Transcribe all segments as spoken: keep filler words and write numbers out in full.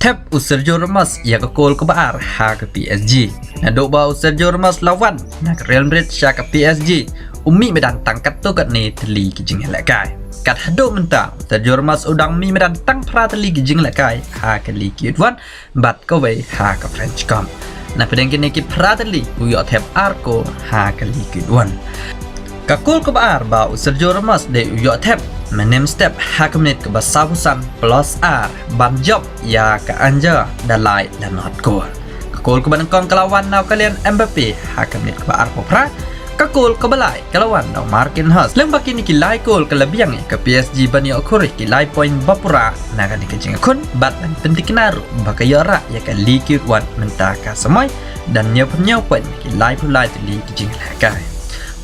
Thep u Sergio Ramos ïa ka kol kaba ar ha ka P S G. Naduh ba u Sergio Ramos la wan na ka Real Madrid sha ka P S G, u mih madan tang katto katne tylli ki jingïalehkai. Kat haduh mynta u Sergio Ramos u dang mih madan tang phra tylli ki jingïalehkai ha ka Ligue One bad kawei ha ka French Cup. Na pdeng kine ki phra tylli u ïoh thep ar kol ha ka Ligue One. Ka kol kaba ar ba u Sergio Ramos dei u ïoh thep mynhynnin step ha ka minit kaba sawphew san plus ar ban jop ïa ka Angers da lai la nod kol. Ka kol kaba nyngkong ka la wan na u Kylian Mbappe ha ka minit kaba arphew phra. Ka kol kaba lai ka la wan na u Marquinhos. Lyngba kine ki lai kol ka la biang ïa ka P S G ban ïoh khur ïa ki lai point ba pura na kane ka jingïakhun bad ban pyntikna ruh ba ka ïoh rah ïa ka Ligue One mynta ka samoi da hynñiewphew hynñiew point na ki laiphew lai tylli ki jingïalehkai.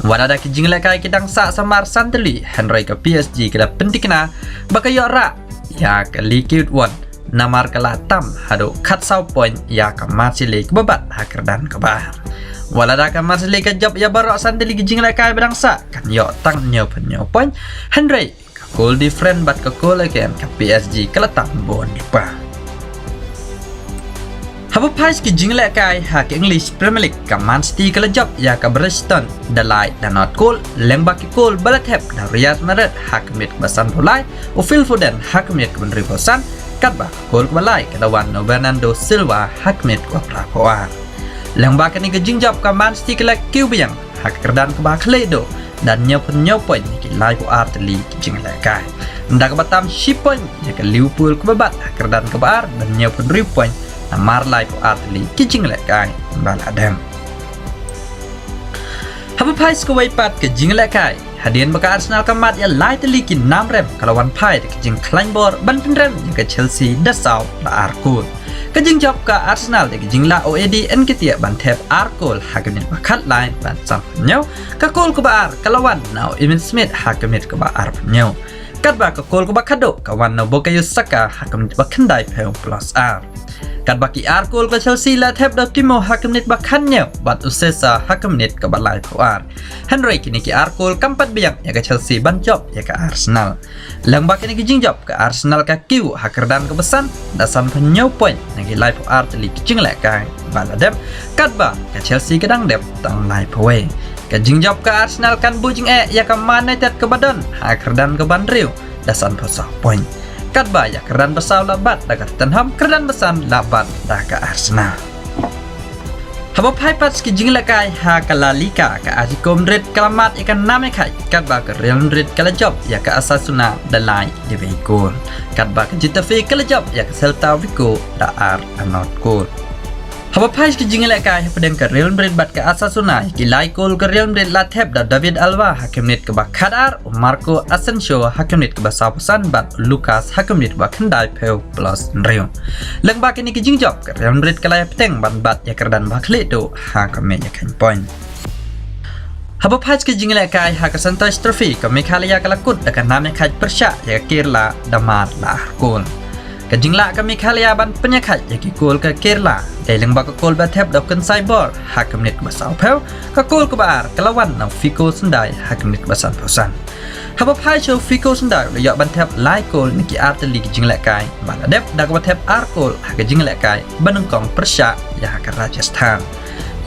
Wat la da ki jingïalehkai ki dang sah samar san tylli, hynrei ka P S G ka la pyntikna ba ka ïoh rah ïa ka Ligue One namar ka la tam haduh khatsaw point ïa ka Marseille kaba bat ha ka kyrdan kaba ar. Wat la da ka Marseille ka jop ïa baroh san tylli ki jingïalehkai ba dang sah, kan ïoh tang hynñiewphew hynñiew point, hynrei ka goal different bad ka goal against ka P S G ka la tam bun lypa. Haba phai sha ki jingïalehkai ha ka English Premier League, ka Man City ka la jop ïa ka Brighton da lai la nod kol, lyngba ki kol ba la thep da u Riyad Mahrez ha ka minit kaba sanphew lai, u Phil Foden ha ka minit kaba hynriewphew san, katba ka kol kaba lai ka la wan na u Bernardo Silva ha ka minit kaba phraphew ar. Lyngba kane ka jingjop ka Man City ka la kiew biang ha ka kyrdan kaba khlieh duh da hynñiewphew hynñiew point na ki laiphew ar tylli ki jingïalehkai. Ynda kaba tam shi point ïa ka Liverpool kaba bat ha ka kyrdan kaba ar da hynñiewphew hynriew point namar laiphew ar tylli ki jingïalehkai ba la dep. Haba phai sha kawei pat ka jingïalehkai, hadien ba ka Arsenal ka mad ïa lai tylli ki nam rem, ka la wan phai da ka jingkhlaiñ bor ban pynrem ïa ka Chelsea da saw la ar kol. Ka jingjop ka Arsenal da ka jinglah u Eddie Nketiah ban thep ar kol ha ka minit ba khatlai bad sanphew hynñiew. Ka kol kaba ar ka la wan na u Emil Smith ha ka minit kaba arphew hynñiew. Katba ka kol kaba khatduh ka wan na u Bukayo Saka ha ka minit ba khyndaiphew plus ar. Katba ki ar kol ka Chelsea la thep da u Timo ha ka minit ba khathynñiew bad u Sessegnon ha ka minit kaba laiphew ar. Hynrei kine ki ar kol kam pat biang ïa ka Chelsea ban jop ïa ka Arsenal. Lyngba kine ki jingjop ka Arsenal ka kiew ha ka kyrdan kaba san da sanphew hynñiew point na ki laiphew ar tylli ki jingïalehkai ba la dep, katba ka Chelsea ka dang dep tang laiphew wei. Ka jingjop ka Arsenal kan buh jingeh ïa ka Man United kaba don ha ka kyrdan kaba hynriew da sanphew saw point. Katba ïa ka kyrdan ba saw la bat da ka Tottenham, kyrdan ba san la bat da ka Arsenal. Haba phai pat sha ki jingïalehkai ha ka La Liga, ka Atletico Madrid ka la mad ïa ka nam ïa ka khaid, katba ka Real Madrid ka la jop ïa ka Osasuna da lai dewei kol. Katba ka Getafe ka la jop ïa ka Celta Vigo da ar la nod kol. Haba phai sha ki jingïalehkai hapdeng ka Real Madrid bad ka Osasuna, ïa ki lai kol ka Real Madrid la thep da u David Alaba ha ka minit kaba khatar, u Marco Asensio ha ka minit kaba sawphew san bad u Lucas ha ka minit kaba khyndaiphew plus hynriew. Lyngba kine ki jingjop ka Real Madrid ka la ïa bteng ban bat ïa ka kyrdan ba khlieh duh ha ka mei ïakhain point. Haba phai sha ki jingïalehkai ha ka Santosh Trophy, ka Meghalaya ka la kut da ka nam ïa ka khaid pyrshah ïa ka Kerala da mar la ar kol. Ka jinglah ka Meghalaya ban pynïakhaid ïa ki kol ka Kerala dei lyngba ka kol ba thep da u Kynsai Bor ha ka minit kaba sawphew, ka kol kaba ar ka la wan na u Fico Sundai ha ka minit kaba sanphew san. Haba phai sha u Fico Sundai u la ïoh ban thep lai kol na ki ar tylli ki jingïalehkai ba la dep, da kaba thep ar kol ha ka jingïalehkai ba nyngkong pyrshah ïa ka Rajasthan.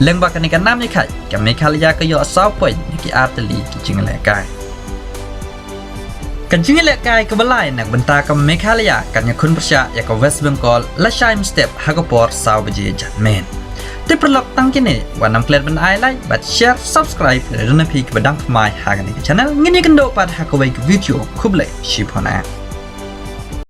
Lyngba kane ka nam ïa ka khaid, ka Meghalaya ka ïoh saw point na ki ar tylli ki jingïalehkai. Ka jingïalehkai kaba lai na ka bynta ka Meghalaya kan ïakhun pyrshah ïa ka West Bengal lashai mynstep ha ka por saw baje janmiet. Te paralok, tang kine, wat nym klet ban ai like bad share, subscribe lada don na phi kiba dang thymmai ha kane ka channel. Ngin ïakynduh pat ha kawei ka video. Khublei shibun.